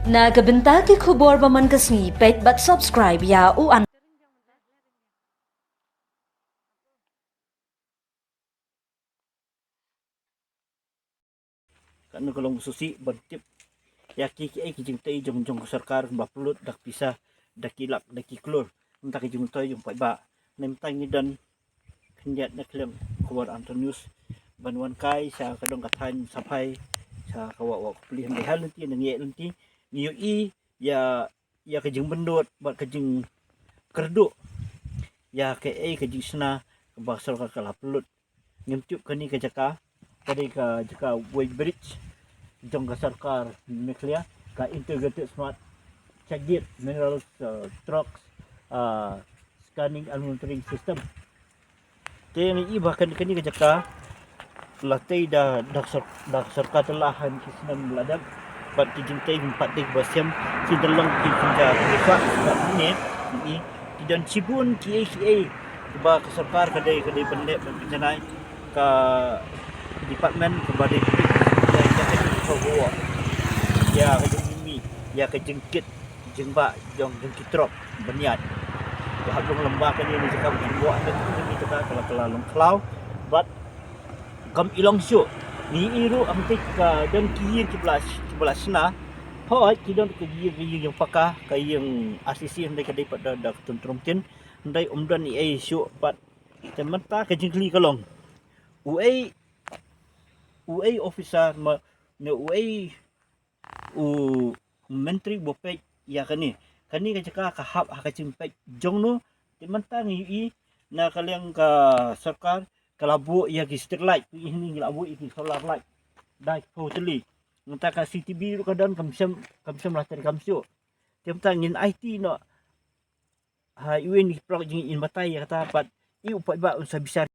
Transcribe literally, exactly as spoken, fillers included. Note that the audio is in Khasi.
Na ka bynta ki khubor ba man ka sngi, peit bad subscribe ïa u an. Katno ka long sngewsih ban tip ïa ki, ki ei ki jingtei jong, jong ka sorkar ba pynlut da ka pisa, da ki lak, da ki klur. Nangta ka jingmyntoi jong paidbah. Mynta ngi don khyndiat na ka liang khubor Anthon News ban wan kai sha ka dong ka thaiñ Saphai, sha ka wah, wah Kupli, hynrei ha lynti, na ngi lynti ngi ïohi ïa, ïa ka jingbyndot bad ka jingkyrduh ïa ka ei ka jingshna kaba sorkar ka la pynlut. Ngim tip kane ka jaka, ka dei ka jaka weighbridge jong ka sorkar Meghalaya, ka Integrated Smart Check Gate Minerals, uh, Trucks, uh, Scanning and Monitoring System. Te ngi i ba kane, kane ka jaka la tei da, da sor-, da sorkar te la ha ki snem la dep, bad ki jingtei jingpateng ba sem ki dang long ki jingja ki fa, bad ne ngi i ki don shibun ki ei ki ei ba ka sorkar ka dei, ka dei ban leh ban pynjanai, ka department kaba dei, dei, dei, dei, ka jingmih, ïa ka jingkit jingbah jong, jong ki trok ban ïaid. Ba hap long lem ba kane, kane jaka ba jingbuh, kane, kane jaka ka la, ka la long khlaw. Bad kam i long shuh. Ngi i ruh hangtei ka don ki ïing kiba la, kiba la shna. Hooid, ki don ka ïing, ka ïing jong paka, ka ïing R C C, hynrei ka dei pat da, da ka tyntrong tin. Hynrei ym don ei ei shuh bad. Te mynta ka jingkylli ka long, uei, uei officer ma, ne uei u myntri ba peit ïa kane. Kane ka jaka ka hap ha ka jingpeit jong no. Te mynta ngi i na ka liang ka sorkar ka la buh ïa ki street light, ki hynne ngi la buh ïa ki solar light da ki phew tylli. Mynta ka C T V ruh ka don, kam shym, kam shym la treikam shuh. Te mynta ngin aiti noh ha iwei na ki prok jingim batai ïa kata pat, i u paidbah un sa bishar.